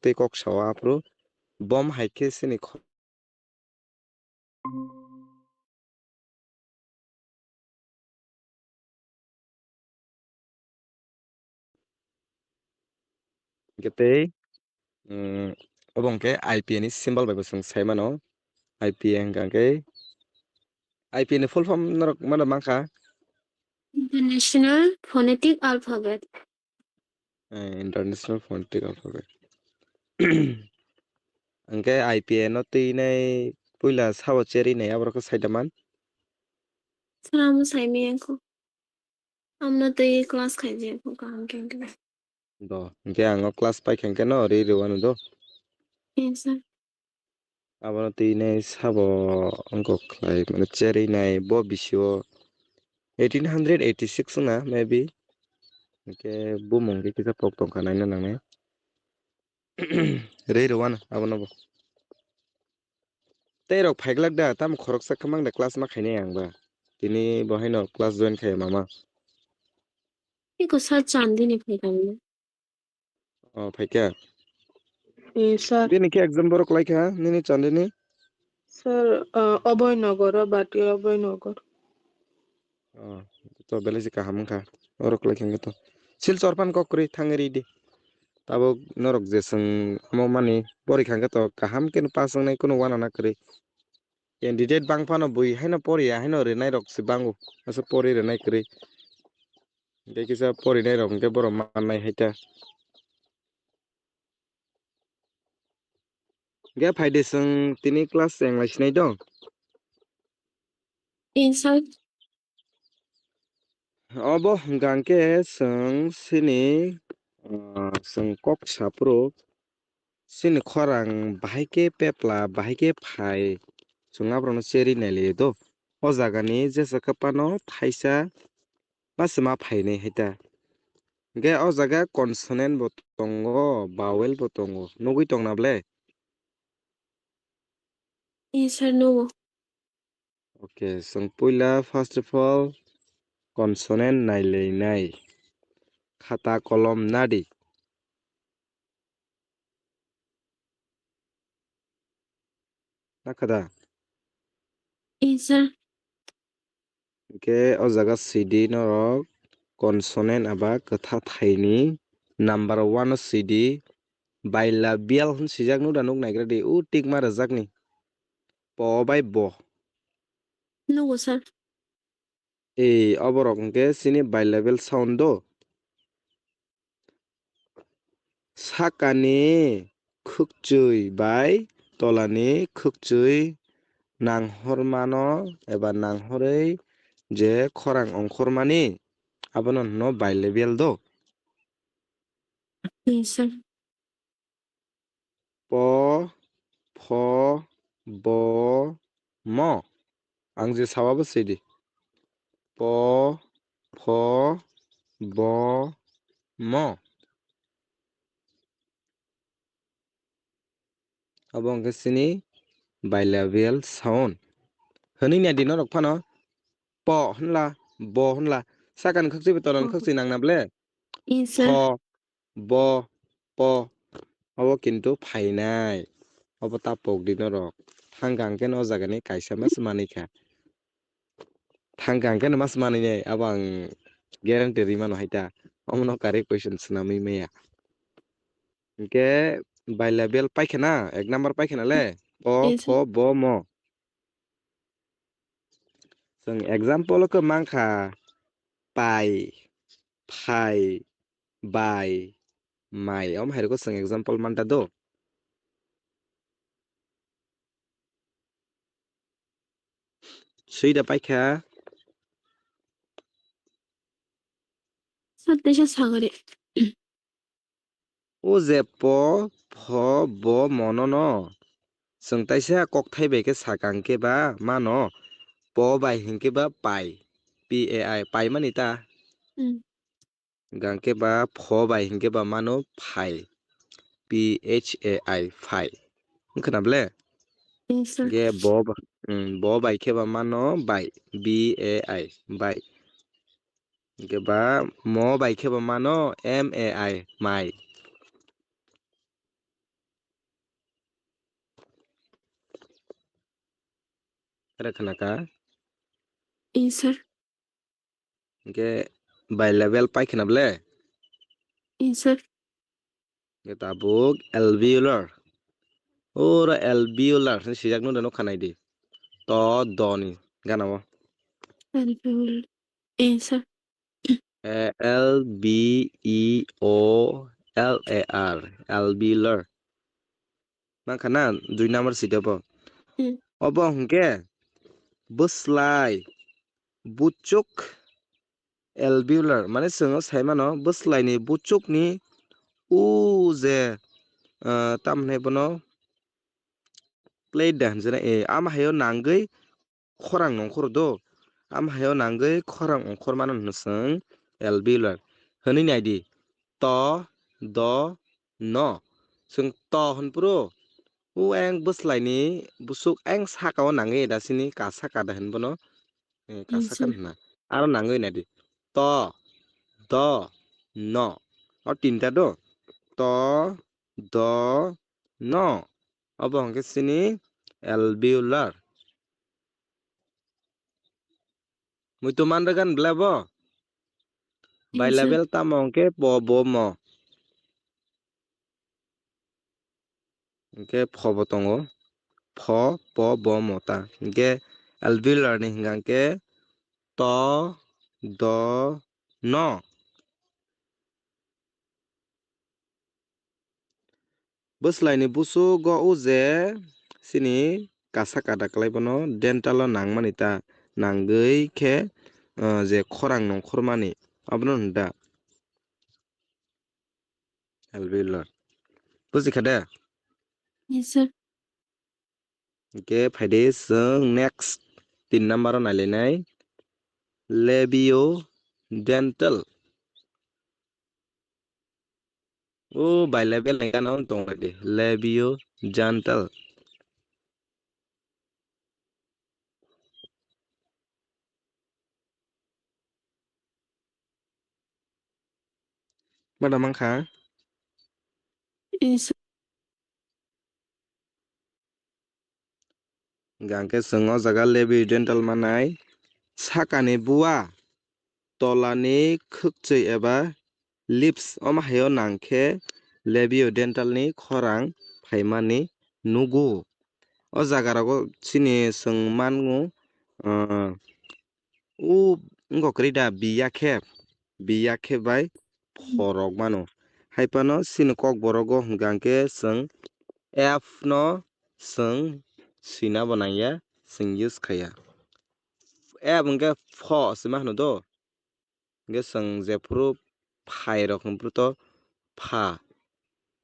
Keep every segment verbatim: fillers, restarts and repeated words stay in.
tei kok sao aphuru bom hai khe chini kho-, Hwnkhe tei, mm, obo hwnkhe I P A ni symbol bai bo chwng sai mano. I P A hwnkha hwnkhe I P A ni full form norok mano mankha? International Phonetic Alphabet. Eh, International Phonetic Alphabet. Hwnkhe I P A no twi nai puila sabo cherwi nai aborok khe sai da man? Sir, amo sai maya kho. Amno twi class khai je kho kaham khe hwnkhe. Do, hwnkhe ang o class paikha hwnkhe no ri rwano do. Eh, sir. Abono twi nai sabo wngkok khlai, mane cherwi nai bo bisio eighteen hundred eighty six wngna maybe. Hwnkhe bumung khe kisa pok tongkha naina nangnai. Rei rwano abono bo. Tei rok phaiglak da, tamo khoroksa kwmang da class ma khainai ang ba. Tini bo haino class join khai mama. Eko sir Chandini phai kha. Oh, phaikha. Eh, sir. Bini khe exam borok lai kha, nini Chandini? Sir, uh, Oboi Nogor, Bati Oboi Nogor. Oh, to belai se kaham wngkha. Oro kwlai khe to. Silchar phan kok kwrwi thangwi ridi. Tabuk norok je chwng amo mani pori kha to kaham khe pass wngnai, kunu uanana kwrwi. Candidate bang phano bui haino pori ya haino rwnai rok se bango. Asa pori rwnai kwrwi. Hwnkhe kisa porinai rok hwnkhe borok mannai hai ta. Hwnkhe phaide chwng tini class cheng lai sinai do? Inside. Obo hwnkha hwnkhe chwng chini, ah, chwng kok saphuru chini khorang bahai khe pepla, bahai khe phai, chwng aborokno cherwi nailaiyo do. O jagani jesa khe phano thaisa ba swma phainai hai ta. Hwnkhe o jaga consonant bo tongo, vowel bo tongo. Nugwi tongna ble? Yes, sir, nugo. Okay, chwng puila first of all consonant nailainai. Khata kolom nadi. Nakha da? Yes, sir. Hwnkhe o jaga sidi norok consonant aba kwtha thaini number one o sidi bilabial hwn sijak nuk da nuk naigra di, o tick ma rwjakni. Po bai bo. Nugo, sir. Ei, oborok hwnkhe chini bilabial sound do. Sakani khwkchwi bai tolani khwkchwi nanghormano eba nanghorwi je khorang ongkhormani, abono hwno bilabial do. Yes, sir. Po, pho, bo, mo. Ang je sawa bo sidi. Po, pho, bo, mo. Abo hwnkhe chini bilabial sound. Hwnwi nai di norok phano. Po hwnla, bo hwnla. Sakani khwkchwi bai tolani khwkchwi nangna ble? Yes, sir. Pho, bo, po. Obo kintu phainai. Obo ta pok di norok. Thangkha hwnkhe no o jagani kaisa mas manwi kha. Thangkha hwnkhe no mas manwi nai. Abo ang guarantee rwi mano hai ta. Omono correct question swnamwi maya. Hwnkhe bilabial paikha na, ek number paikha na le. Po, yes, sir. Pho, bo, mo. Chwng example o khe mankha pai, phai, bai, mai. Omo hai rokhe chwng example manta do. Swi da paikha. Sir, teisa sagari. O je po, pho, bo, mo no no. Chwng taisa kokthai bai khe sakang khe ba mano po bai hinkhe ba pai. P A I, pai mani ta? Mm. Hwnkhe ba pho bai hinkhe ba mano phai. P H A I, phai. Wngkha na ble? Yes, sir. Hwnkhe bo ba, mm, bo bai khe ba mano bai. B A I, bai. Hwnkhe ba mo bai khe ba mano M A I, mai. Khere khna kha? Yes, sir. Hingke bilabial pai khna ble? Yes, sir. Hingke tabuk alveolar. Oro alveolar hwnwi swijak nung da nukha nai di. To, do ni gana o. Alveolar. Yes, sir. A L B E O L A R, alveolar. Mankha na, dui number side bo. Hmm. Obo hwnkhe bwslai, buchuk, alveolar, mane chwng sai mano bwslai ni buchuk ni o je, ah, tamo hwnwi bono plate da hwnjana, eh, ama hai o nangwi khorang nongkhor do. Am hai o nangwi khorang ongkhor mano hwno chwng alveolar. Hwnwi nai di. To, do, no. Chwng to hwn phuru, o eng bwslai ni busuk eng saka o nangwi da chini kasa kada hwn bono, eh, kasa kan hwna. Aro nangwi nai di. To, do, no. O tinta do. To, do, no. Obo hwnkhe chini alveolar. Muitu man rwgan ble bo? Yes, sir. Bilabial tamo hwnkhe po, bo, mo. Hwnkhe pho bo tongo. Pho, po, bo, mo ta. Hwnkhe alveolar ni hwnka hwnkhe to, do, no. Bwslai ni busugo o je chini kasa kada kwlai bono dental o nangmani ta nangwi khe, ah, je khorang nongkhormani abono hwn da alveolar. Buji kha de? Yes, sir. Hwnkhe phaidi chwng next tin number o nailainai, labiodental. O bilabial ni gana o tonglaidi, labiodental. Mada mankha? Yes, sir. Hingkha hwnkhe chwng o jaga labiodental manai sakani bua, tolani khwkchwi eba lips, omo hai o nang khe labiodental ni khorang phaimani nugo. O jaga rogo chini chwng mango, ah, O wngkha kwrwi da, biya khe, biya khe bai phorok mano. Hai phano chini kokborok o hwnkha hwnkhe chwng F no chwng swina bo nangya, chwng use khaiya. F hwnkhe pho swima hwno do. Hwnkhe chwng jephuru phairok hwnphru to pha,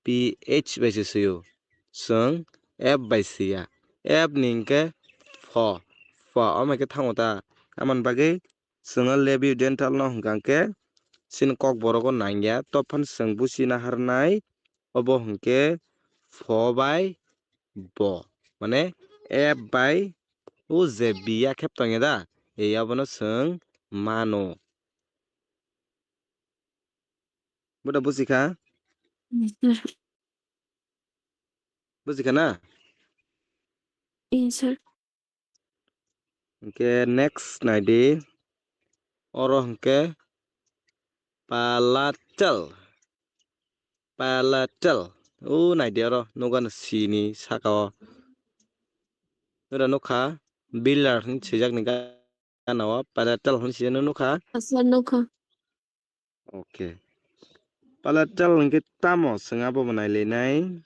P H bai se swi-o. Chwng F bai swi ya. F ni hwnkhe pho, pho, omo hai khe thango ta. Amoni bagwi chwng o labiodental no hwnkha hwnkhe chini kokborok o nang ya. Tophan chwng buchi naharnai, obo hwnkhe pho bai bo. Mane F bai o je biya khe tongya da, e abono chwng mano. Buda buji kha? Yes, sir. Buji kha na? Yes, sir. Hwnkhe next nai di. Oro hwnkhe palatal. Palatal. O nai di oro, nukha no C ni saka o. Nura nukha, bilar hwn swijak ni gana o, palatal hwn swijak no nukha. Yes, sir, nukha. Okay. Palatal hwnkhe tamo chwng abo bo nailainai?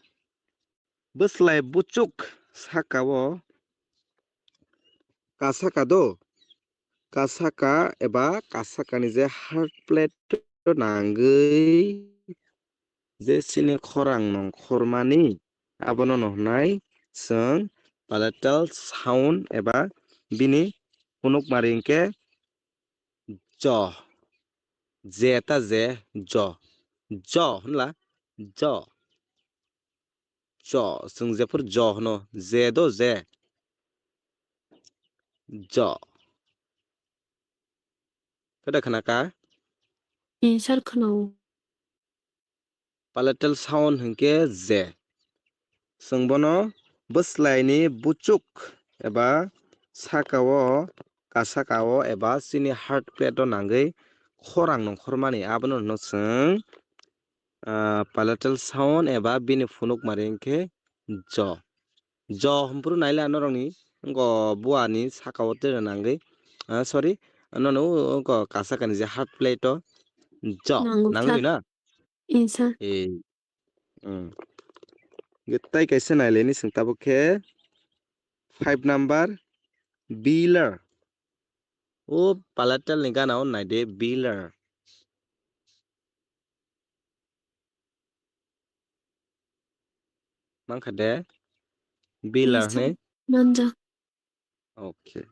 Bwslai buchuk saka o kasaka do, kasaka eba kasaka ni je heart plate o nangwi je chini khorang nongkhormani, abono no hwnai chwng palatal sound eba bini phunukmari hwnkhe jo. Je ta je, jo. Jo hwnla, jo. Jo, chwng jephuru jo hwno, je do je. Jo. Kada khna kha? Yes, sir, khna o. Palatal sound hwnkhe je. Chwng bono bwslai ni buchuk eba saka o, kasaka o eba chini heart plate o nangwi khorang nongkhormani, abono hwno chwng, ah, palatal sound eba bini phunukmari hwnkhe jo. Jo hwnphuru naila norokni wngkha buani saka o tei nangwi, ah, sorry, nono wngkha kasakani je heart plate o jo Nangkukha. Nangwi na? Isa. Eh, mm. Tei kaisa nailaini chwng tabuk khe five number Beeler. O palatal ni gana o nai de Beeler. Mankha de? Beeler Isa. Hwnwi? Manja. Okay.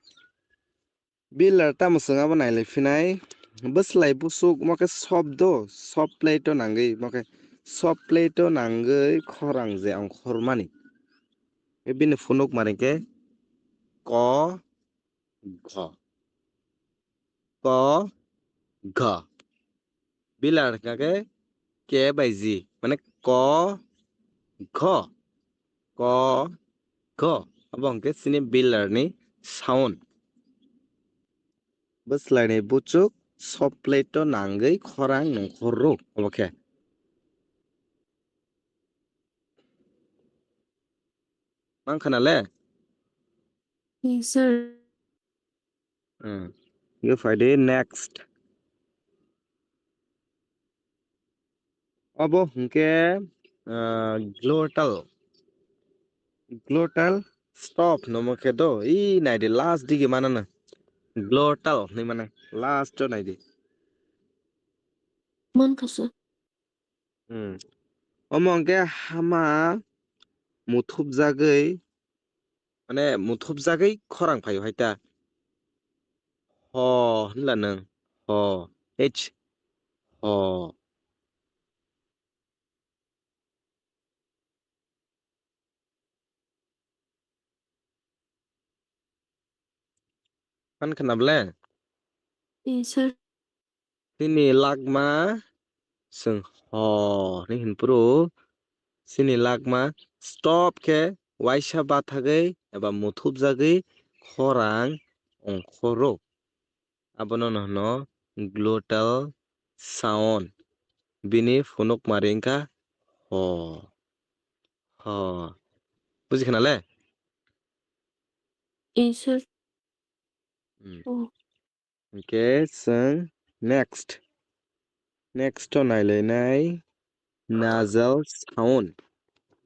Beeler tamo chwng abo nailai phinai. Bwslai busuk mo khe sobdo, sob plate o nangwi, mo khe sob plate o nangwi khorang je ongkhormani. E bini phunukmari khe ko, gho. Ko, gho. Beeler hwnkha khe K bai G, mane ko, gho, ko, gho. Abo hwnkhe chini Beeler ni sound. Bwslai ni buchuk sob plate o nangwi khorang nongkhor rw obo khe. Mankha na le? Yes, sir. Hmm. Yo phai de next. Obo hwnkhe, ah, glottal. Glottal stop hwnwi khe do. I nai de last digi mana na. Glottal hwnwi mana. Last o nai de. Mankha, sir. Hmm. Omo hwnkhe hama muthupjagwi, mane muthupjagwi khorang phaio hai ta. Ho hwnla nwng. Ho. H. Ho. Mankha na ble? Eh, sir. Chini lakma chwng ho hwnwi hwnphuru, chini lakma stop khe waisa bathagwi eba muthupjagwi khorang ongkhoro. Abono hwno glottal sound. Bini phunukmari wngkha ho, ho. Buji khna le? Eh, sir. Hmm. Oh. Hwnkhe chwng next. Next o nailainai nasal sound.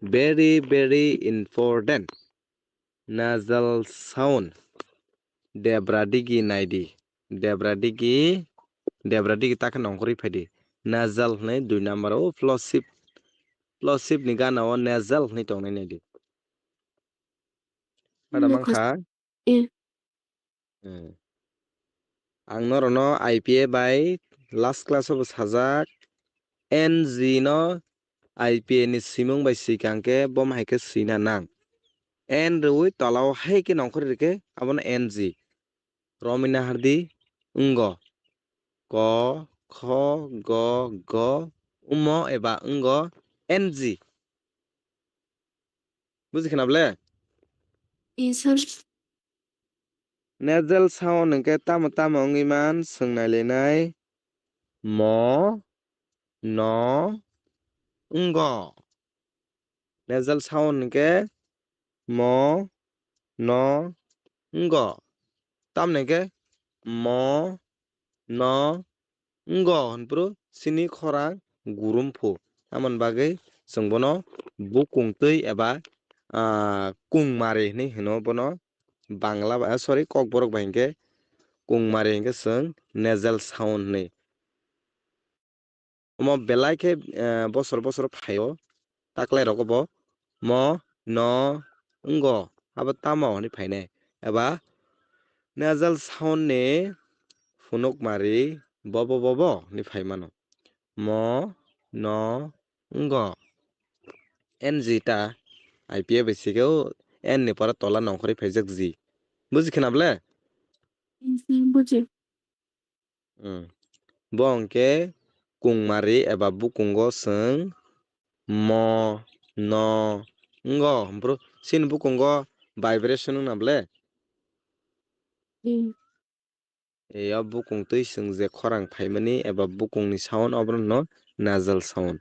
Very, very important. Nasal sound. Debra digi naidi. Debra digi, debra digi ta khe nongkhorwi phaidi. Nasal hwnwi dui number o plosive. Plosive ni gana o nasal hwnwi tongnai naidi. Ada Nokha mankha? Eh. Hmm. Ang norokno I P A bai last class o bo sajak, N G no I P A ni swimung bai swikang khe bo hai khe swina nang. N rwui tola o hai khe nongkhor rikhe abono N G. Romina hardi wngo. Ko, kho, go, go, umo eba wngo N G. Buji khna ble? Yes, sir. Nasal sound hwnkhe tamo tamo wngwi man, swng nailainai. Mo, no, wngo. Nasal sound hwnkhe mo, no, wngo. Tamni hwnkhe mo, no, wngo hwnphuru chini khorang gurum phu. Tamoni bagwi chwng bono bukung twi eba, ah, kungmari hinwi hino bono Bangla bai, ah, sorry, Kokborok bai hinkhe kungmari hinkhe chwng nasal sound hinwi. Omo belai khe, eh, bosor bosor phaio, taklai rogo bo mo, no, wngo, abo tamo hinwi phainai. Eba nasal sound ni phunukmari bobo bobo hinwi phai mano. Mo, no, wngo. N G ta, I P A bai sikhe o N ni pora tola nongkhorwi phaijak G. Buji khna ble? Yes, sir, buji. Hmm. Bo hwnkhe kungmari eba bukungo chwng mo, no, wngo. Hwnphru chini bukungo vibration wngna ble? Hmm. Eyo bukung twi chwng je khorang phaimani eba bukungni sound oborokno nasal sound.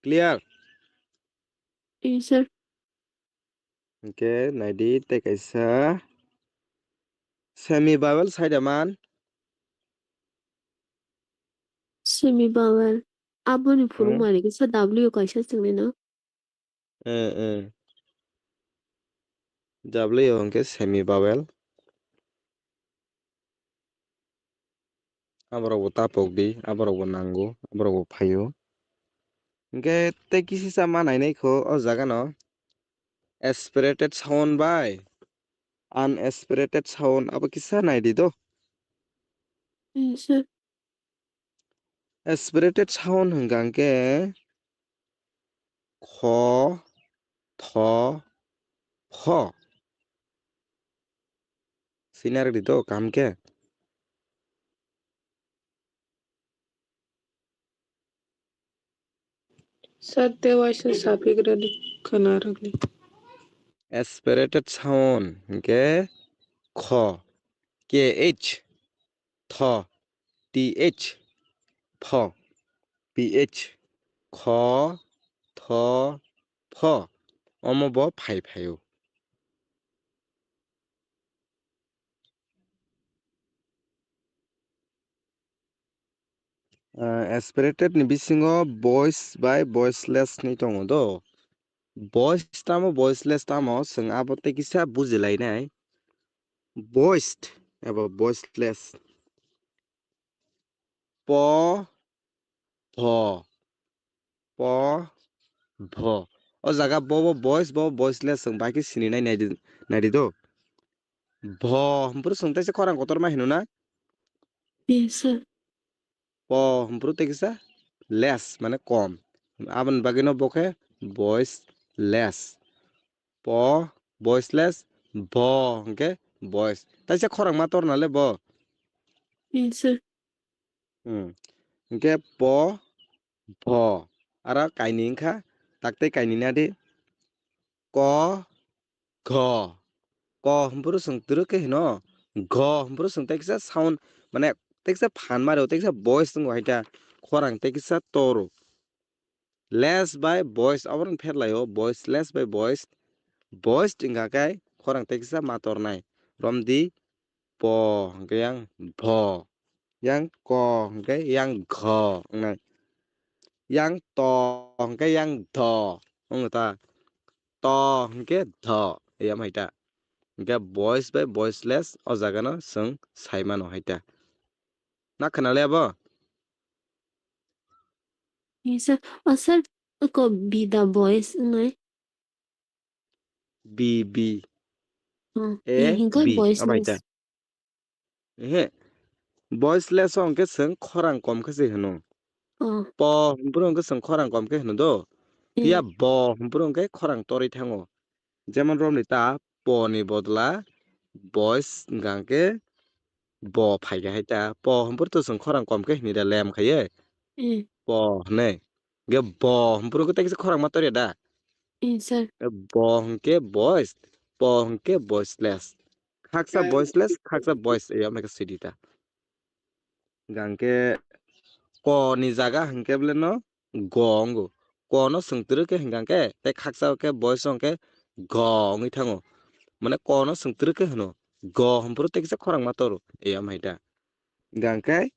Clear? Yes, sir. Hwnkhe naidi tei kaisa semi vowel saida man. Semi vowel. Aboni phuru Hmm. mani kisa W kaisa chwngwi no. Eh, eh. W hwnkhe semi vowel. Aborokbo tapok di, aborokbo nango, aborokbo phaio. Hwnkhe tei kisisa ma nainai kho o jaga no aspirated sound bai unaspirated sound abo kisa naidi do. Yes, sir. Aspirated sound hwnkha hwnkhe kho, tho, pho. Sina rwdi do kaham khe. Sir, tei waisa sapigradi khwnarwgwi. Aspirated sound hwnkhe kho, K H, tho, T H, pho, P H, kho, tho, pho. Omo bo phai phaio. Ah, aspirated ni bisingo voice bai voiceless ni tongo do. Voice tamo voiceless tamo chwng abo tei kisa bujilainai. Voiced eba voiceless. Po, pho, po, pho. O jaga bo bo voice bo voiceless chwng bai khe sini nai naidi, naidi do. Bho hwnphuru chwng teisa khorang kotorma hino na? Yes, sir. Po hwnphuru tei kisa less, mane kom. Aboni bagwino bo khe voiceless. Po voiceless, bho hwnkhe voice. Teisa khorang ma torna le bo? Yes, sir. Hmm. Hwnkhe po, bho. Aro kainwi wngkha, tak tei kainwi nadi. Ko, gho. Ko hwnphuru chwng twrwk khe hino. Gho hwnphuru chwng tei kisa sound, mane tei kisa phan maro, tei kisa voice wngo hai ta. Khorang tei kisa toro. Less bai voice, oborok pherlaio, voiceless bai voice. Voiced wngkha khe khorang tei kisa ma tornai. Romdi, po hwnkhe yang bho. Yang ko hwnkhe yang gho wngnai. Yang to hwnkhe yang dho wngkha ta. To hwnkhe dho, eyam hai ta. Hwnkhe voice bai voiceless o jaga no chwng sai mano hai ta. Na khwnale abo? Yes, sir. Oh, sir, ko be the voice wngnai. B, B. Hmm, A, hingkhe B. Voiceless. Abai ta. Ehe. Voiceless o hwnkhe chwng khorang kom khe se hwno. Oh. Po hwnphuru hwnkhe chwng khorang kom khe hwno do. Eh. Phiya bo hwnphuru hwnkhe khorang torwi thango. Jemon romni ta po ni bodla voice hwnkha hwnkhe bo phaikha hai ta. Po hwnphuru to chwng khorang kom khe hwnwi da lem khaiye. Eh. Po hwnwi. Hwnkhe bo hwnphuru hwnkhe tei kisa khorang ma torya da? Eh, sir. Eh, bo hwnkhe voice, po hwnkhe voiceless. Khaksa voiceless, khaksa voice, eh, amai khe sidi ta. Hwnkhe ko ni jaga hwnkhe bole no go wngo. Ko no chwng twrwk khe hwnkha khe, tei khaksa khe voice hwnkhe go wngwi thango. Mane ko no chwng twrwk khe hwno, go hwnphuru tei kisa khorang ma toro, eh, amai ta. Hwnkhe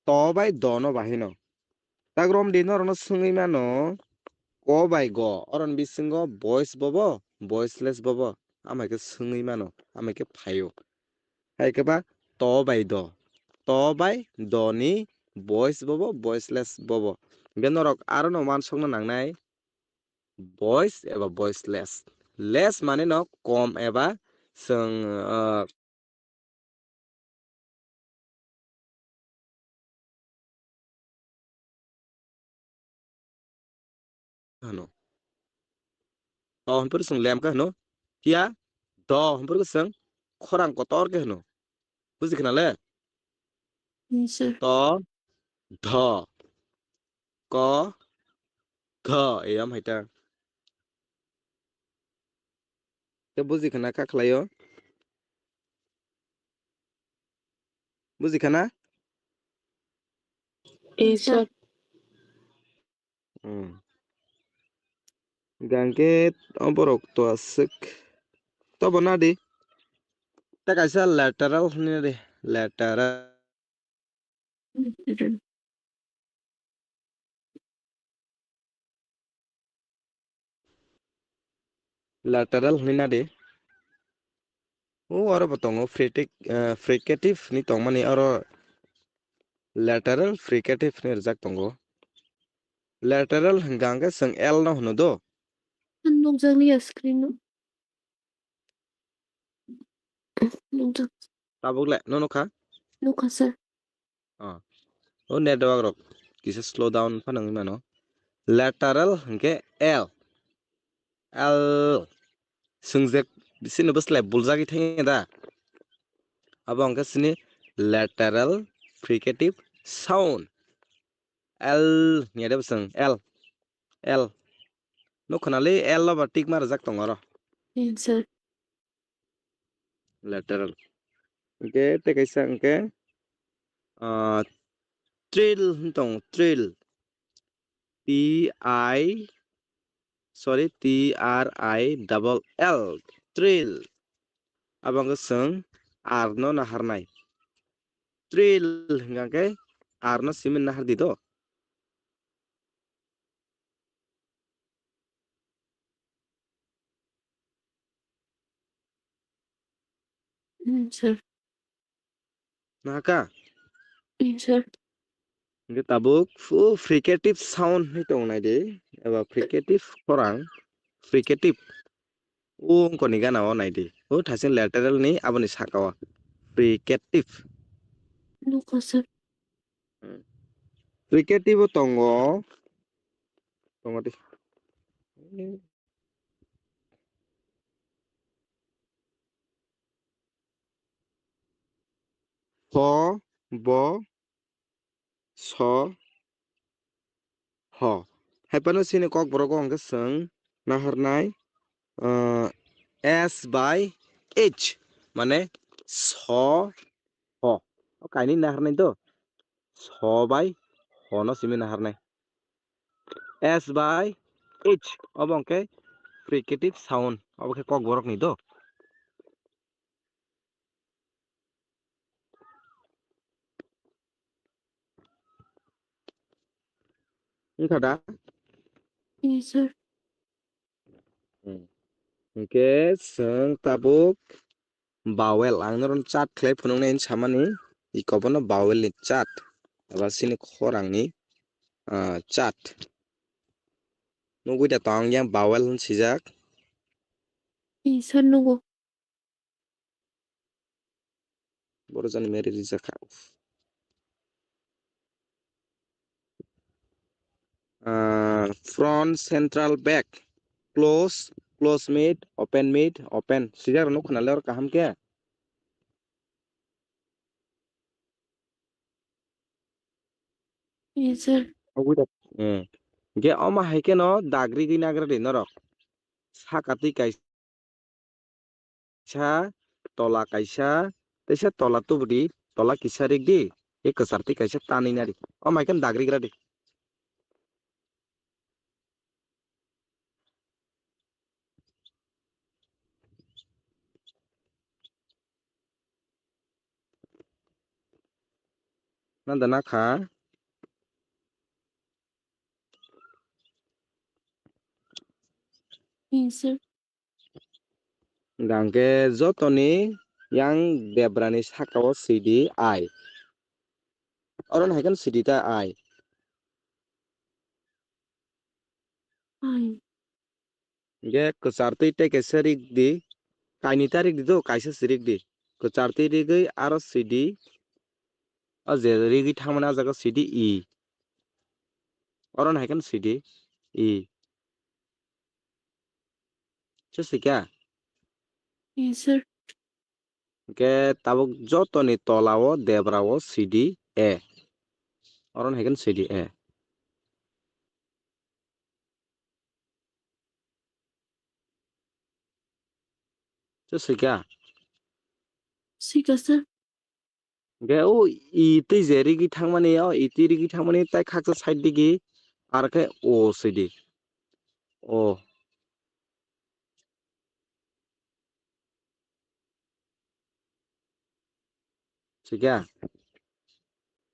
to bai do no bahai no. Tak romdi norokno swngwi mano, ko bai go, oroni bisingo voice bobo, voiceless bobo, amai khe swngwi mano, amai khe phaio. Hai khe ba to bai do, to bai do ni voice bobo, voiceless bobo. Hwnkhe norok aro no uansukna nangnai, voice eba voiceless. Less mane no kom eba chwng, ah, hwno. To hwnphuru chwng lem khe hwno. Phiya do hwnphuru chwng khorang kotor khe hwno. Buji khna le? Yes, sir. To, dho, ko, gho, eyam hai ta. Tei buji khna kha khlaio. Buji khana? Yes, sir. Hmm. Gangke o borok to aswk. To bo nadi. Ta kaisa lateral hwnwi nadi. Lateral. Lateral hwnwi nadi. O aro bo tongo fricative, eh, fricative ni tongmani aro lateral fricative ni rijak tongo. Lateral hwnkha hwnkhe chwng L no hwno do. Ang nukjakliya screen o. Nukjak. Tabuk le no nukha? Nukha, sir. Ah. O network rok kisa slow down phano wngwi mano. Lateral hwnkhe L. L. Swngjak bisino bwslai buljagwi thangya da. Abo hwnkhe sini lateral fricative sound. L niya de bwswng L. L. No khwnali L lo ba tik ma rijak tongo oro. Yes, sir. Lateral. Hwnkhe tei kaisa hwnkhe, ah, trill hwn tongo, trill. T I, sorry, T R I double L, trill. Abo hwnkhe chwng R no naharnai. Trill hwnkha khe R no simi nahar di do. Mm, sir. Nahaka? Mm, sir. Hwnkhe tabuk o fricative sound hwnwi tongnai di, eba fricative khorang, fricative. O wngkoni gana o nai di. O thaisin lateral ni aboni saka o. Fricative. Nukha, sir. Fricative o tongo. Tongo di. Pho, bo, so, ho. Hai phano chini Kokborok o hwnkhe chwng naharnai, ah, S by H, mane so, ho. O kainwi naharnai do. So by ho no simi naharnai. S by H, obo hwnkhe fricative sound, obo khe Kokborok ni do. Wngkha da? Yes, sir. Hmm. Hwnkhe chwng tabuk vowel, ang norokno chat khlai phunuknai hinwi samani, ikobono vowel ni chat, eba chini khorang ni, ah, chat. Nugwi da tong yang vowel hwn sijak. Yes, sir, nugo. Boro jani meri rijak kha. Ah, front, central, back, close, close mid, open mid, open. Sijak rok nukho na le oro kaham khe. Yes, sir. Ogwi da. Hmm. Ge oma hai khe no dag rigwi nagra di norok. Saka twi kaisa. Kaisa, tola kaisa, teisa tola tubudi, tola kisa rik di, e kwchar twi kaisa tanwi nari. O mai khe dagrigra di. Nanda nakha. Yes, sir. Hwnkhe jotoni yang debrani saka o sidi I. Oro no hai khe sidi ta I. I. Hwnkhe kwchar twi tei kaisa rik di. Kainwi ta rik di do, kaisa si rik di. Kwchar twi rigwi aro sidi. O je rigwi thangmani ah jaga sidi I. Oro no hai khe sidi I. Chwsika? Yes, sir. Hwnkhe tabuk jotoni tola o debra o sidi A. Oro no hai khe sidi A. Chwsika? Sika, sir. Hwnkhe o i twi je rigi thangmani, o i twi rigi thangmani tai khaksa side digi, ar khe o sidi. O. Sikha?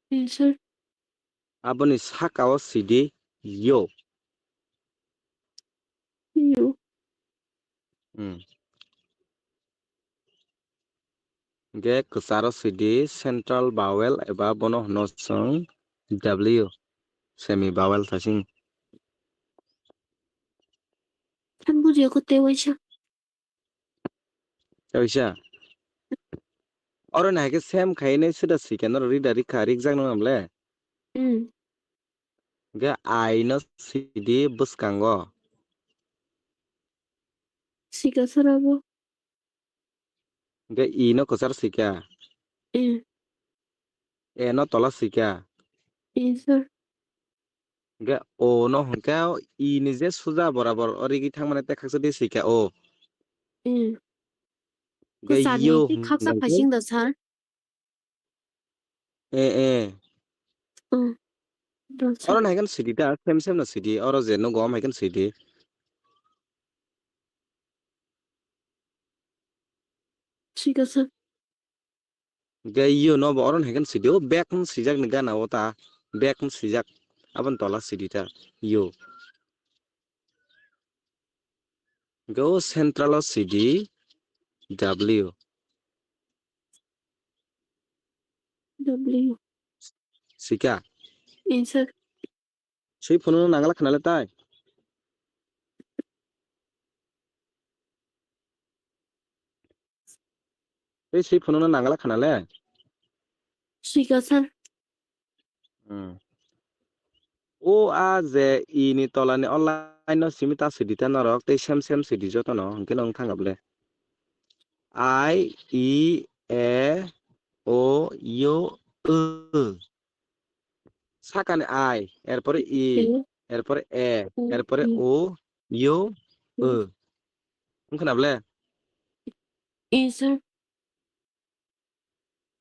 Yes, sir. Aboni saka o sidi yo. Yo. Hmm. Hwnkhe kwcharo sidi central vowel eba bono hwno chwng W, semi vowel thasing. Ang bujiya ko tei waisa. Tei waisa. Oro nahai khe same khainai suda sikha norok rida rikha rikjak nang namle. Hmm. Hwnkhe I no sidi bwskango. Sikha sir abo. Hwnkhe I no kwchar sikha. Eh. E no tola sikha. Eh, sir. Hwnkhe O no hwnkhe I ni je suja borabor o rigi thangmani tei khaksa di sikha O. Eh. Hwnkhe Kwchar ni yo tei khaksa hwnkhe phaising da, sir? Eh, eh. Oh. Oro nahai khe sidi ta, sem sem no sidi. Oro je nugo, om hai khe sidi. Thik ase. Hwnkhe yo no bo oro nahai khe sidi. O bag no sijak ni gana o ta. Bag no sijak. Aboni tola sidi ta. Yo. Hwnkhe o central o sidi W. W. Sika. Answer. Swi phunukno nangala khna le tai. Tei swi phunukno nangala khna le. Sika sir. Hmm. O a je I ni tola ni o line no simi ta sidi ta norok tei sem sem sidi joto no hwnkhe no wng thang ble. I, E, O, U, W. Sakani I, erpore I, erpore E, erpore O, U, W. Wng khna ble? Yes, sir.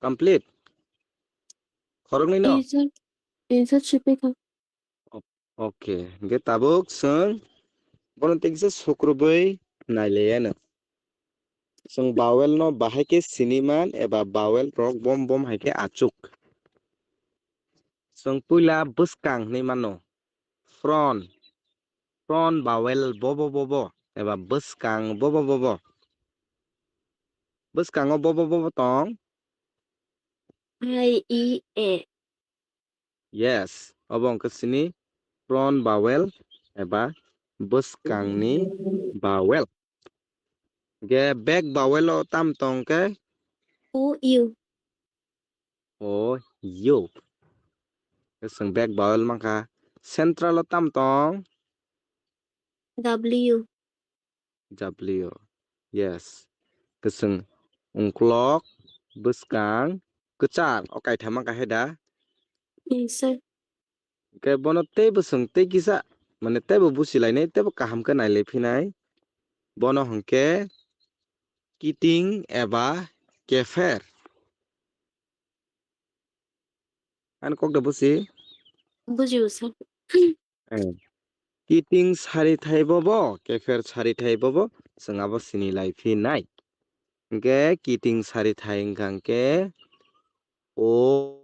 Complete? Khoroknwi no? Yes, sir. Yes, sir, sipikha. Okay, hwnkhe tabuk chwng bono tei kisa sukrubwi nailaiano. Chwng vowel no bahai khe siniman eba vowel rok bom bom hai khe achuk. Chwng puila bwskang hinwi mano. Front. Front vowel bobo bobo eba bwskang bobo bobo. Bwskango bobo bobo tong. I, E, A. Yes, obo wngkha chini front vowel eba bwskangni vowel. Ge back vowel o tam tong khe? O, U. O, U. Chwng back vowel mankha. Central o tam tong? W. W. Yes. Kwchwng, ungklok, bwskang, kwchar, o kaitham wngkha hai da? Yes, sir. Hwnkhe bono teibo chwng tei kisa, mane teibo buchilainai, teibo kaham khe nailai phinai. Bono hwnkhe kiting eba kepher. Ani kok da buchi? Bujiu, sir. Eh. Kiting sarithai bobo, kepher sarithai bobo, chwng abo sini lai phi nai. Hwnkhe kiting sarithai wngkha hwnkhe o,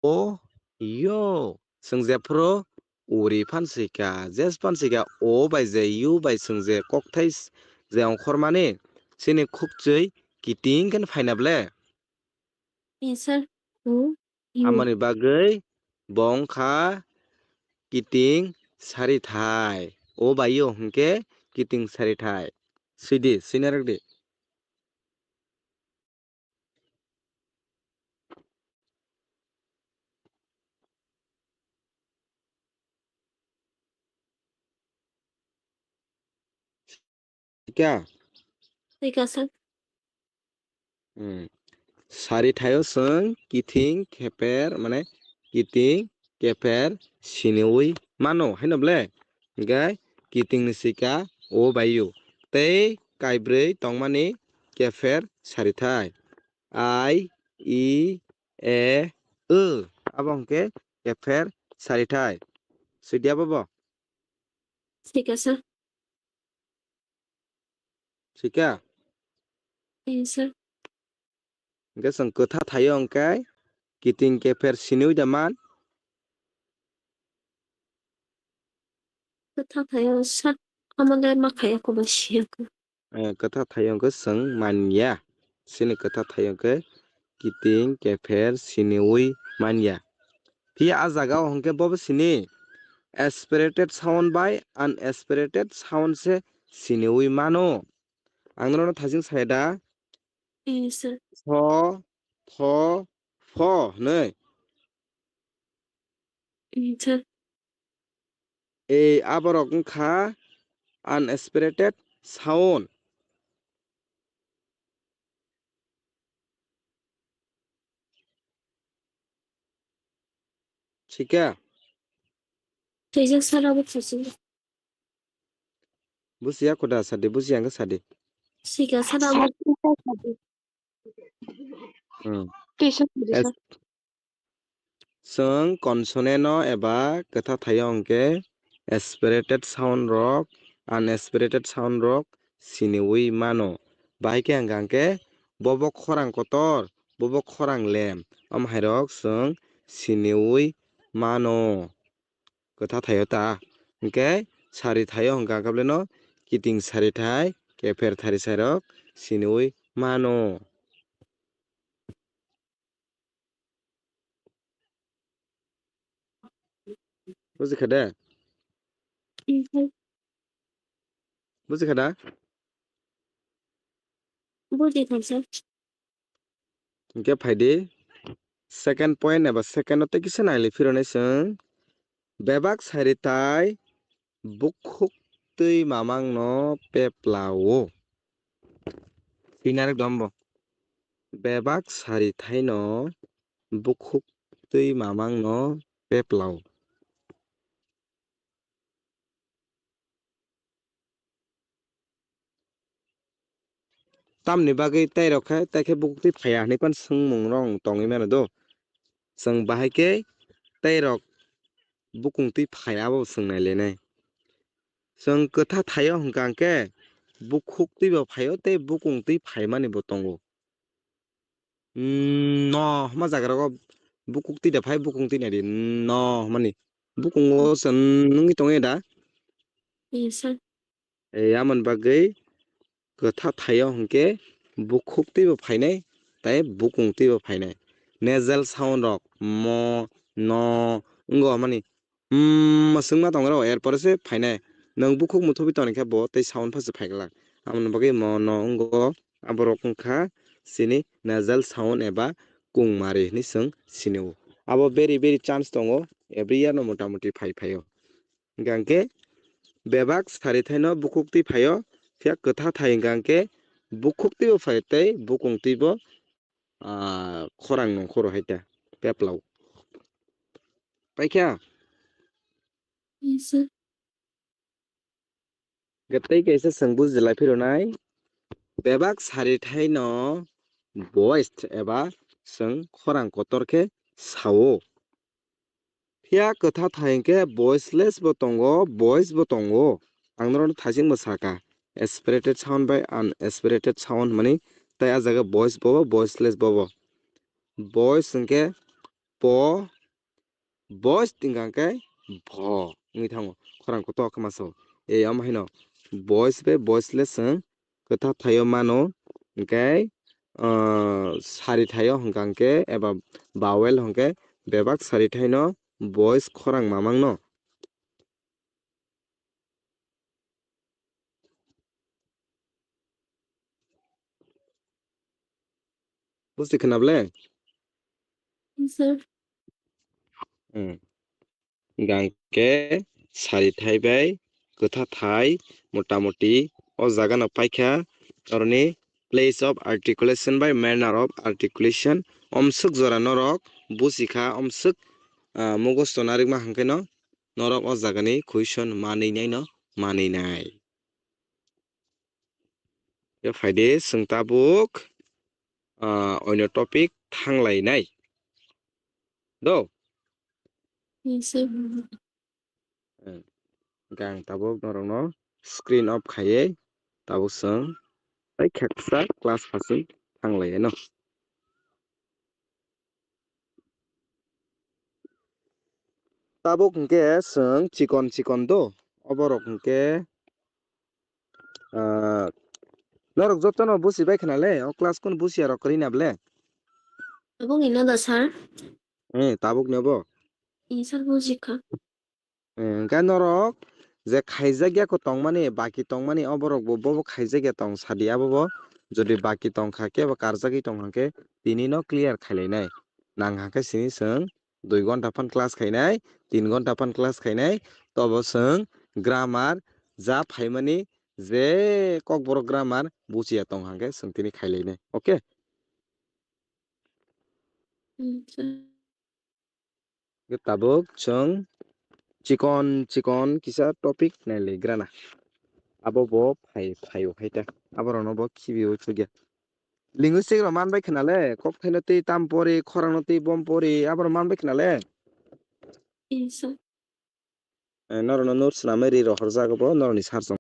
o, yo. Chwng jephuru uri phan sika, jes phan sika, o bai je, u bai chwng je kokthai s-, je ongkhormani, chini khukchwi kiting khe phaina ble. Yes, sir. O, U. Amoni bagwi bo wngkha kiting sarithai. O bai o hwnkhe kiting sarithai. Swidi, swina rwdi. Ika? Ika, sir. Hmm. Sarithai o chwng kiting kepher, mane kiting kepher siniwi mano, haino ble? Hwnkhe kiting ni sika o bai u. Tei kaibrwi tongmani kepher sarithai. I, E, e, o, abo hwnkhe kepher sarithai. Swidiya bobo? Thik asa. Thika? Yes, sir. Hwnkhe chwng kwtha thaio hwnkhe kiting kepher siniwi da man? Kwtha thaio sat amole ma khaya ko ba siya ko. Eh, kwtha thaio hwnkhe chwng manya. Chini kwtha thaio hwnkhe kiting kepher siniwi manya. Phiya a jaga o hwnkhe bobo sini aspirated sound bai unaspirated sound se siniwi mano. Ang nono thasing saya da? Yes, sir. Tho, tho, pho hwnwi. Yes, sir. Ei aborok wngkha unaspirated sound. Thika? Twijak sara bo thasing. Busiya khuda sadi, busiya hwnkhe sadi. Sika sara bo. Hmm. Tisa sadi Es-, sa. Chwng consonant no eba kwtha thaio hwnkhe aspirated sound rok, unaspirated sound rok siniwi mano. Bahai khe hwnkha hwnkhe bobo khorang kotor, bobo khorang lem, omo hai rok chwng siniwi mano. Kwtha thaio ta. Hwnkhe sari thaio hwnkha hwnkhe no kiting sari thai, kepher thari sai rok siniwi mano. Buji kha de? Mhm. Buji kha da? Buji kha, sir. Hwnkhe phaidi second point eba second o tei kisa naili phironi chwng bebak sari tai bukhuk twi mamang no peplao. Pinarek dombo. Bebak sari thaino bukhuk twi mamang no peplao. Tamni bagwi tei rok khe, tei khe bukhuk twi phaiya hinwi phano swngmung rok tongwi mano do. Chwng bahai khe tei rok bukung twi phai abo swng nai le nai. Chwng kwtha thaio hwnkha hwnkhe bukhuk twi bo phaio tei bukung twi phaimani bo tongo. Mm, no hwnma jaga rogo bukung twi da phai, bukung twi nai di. No hwnmani. Bukungo se nungwi tongwi da? Yes, sir. E, amoni bagwi kwtha thaio hwnkhe bukhuk twi bo phainai, tei bukung twi bo phainai. Nasal sound rok mo, no, wngo hwnmani. Mm, swngma tongo, er pore se phainai. Nwng bukhuk muthubwi tongkha bo tei sound pha se phai glak. Amoni bagwi mo, no wngo, aborok wngkha chini nasal sound eba kungmari hinwi chwng sinio. Abo beri beri chance tongo, every year no mota moti phai phaio. Hwnkhe bebak sari thaino bukhuk twi phaio, phiya kwtha thai hwnkhe bukhuk twi bo phaio tei bukung twi bo, ah, khorang nongkhoro hai ta peplao. Paikha? Yes, sir. Tei kaisa chwng bujilai phirwnai, bebak sari thaino voiced eba chwng khorang kotor khe sao. Phiya kwtha thai hwnkhe voiceless bo tongo, voice bo tongo. Ang norokno thasing bo sakha, aspirated sound bai unaspirated sound hwnmani, tei ah jaga voice bobo, voiceless bobo. Voice hwnkhe po, voice tingkha hwnkhe bho wngwi thango, khorang kotor khe masa o. E, omo haino voice bai voiceless chwng kwtha thaio mano, hwnkhe, ah, sari thaio hwnkha hwnkhe eba vowel hwnkhe bebak sari thaino voice khorang mamang no. Busti khwna ble? Yes, sir. Hmm. Hwnkhe sari thai bai kwtha thai motamoti o jaga no paikha, oroni place of articulation bai manner of articulation, omswk jora norok busi kha, omswk, ah, mugosto narikma hwnkhe no norok o jagani question manwi nai no manwi nai. Khe phaidi chwng tabuk, ah, oino topic thanglainai. Do? Yes, sir. Eh, hwnkhe ang tabuk norokno screen off khaiwi tabuk chwng tei khaksa class phasing thanglai no. Tabuk hwnkhe chwng chikon chikon do, oborok hwnkhe, ah, norok jotono busi bai khna le, o class kunu busiya rok kwrwi na ble? Tabuk ino da, sir? Eh, tabuk ni obo? Eh, sir, bujikha. Eh, hwnkhe norok je khaijak ya kho tongmani, baki tongmani, oborok bo bobo khaijak ya tong sadi abobo. Jodi baki tongkha kebo karjagwi tongkha khe tini no clear khailainai. Nang hakhe sini chwng dui ghonta phan class khainai, tin ghonta phan class khainai, tobo chwng grammar ja phaimani je kokborok grammar buchiya tong hwnkhe chwng tini khailainai. Okay? Hmm, sir. Tabuk chwng chikon chikon kisa topic nailigrana. Abo bo phai, phaio hai ta. Aborokno bo khibio chukya. Linguistic rok man bai khna le, kok thaino twi tam pori, khorang no twi bom pori, aborok man bai khna le. Yes, sir. Eh, norokno notes swnamwi ri rohorjak bo, norokni sir chwng.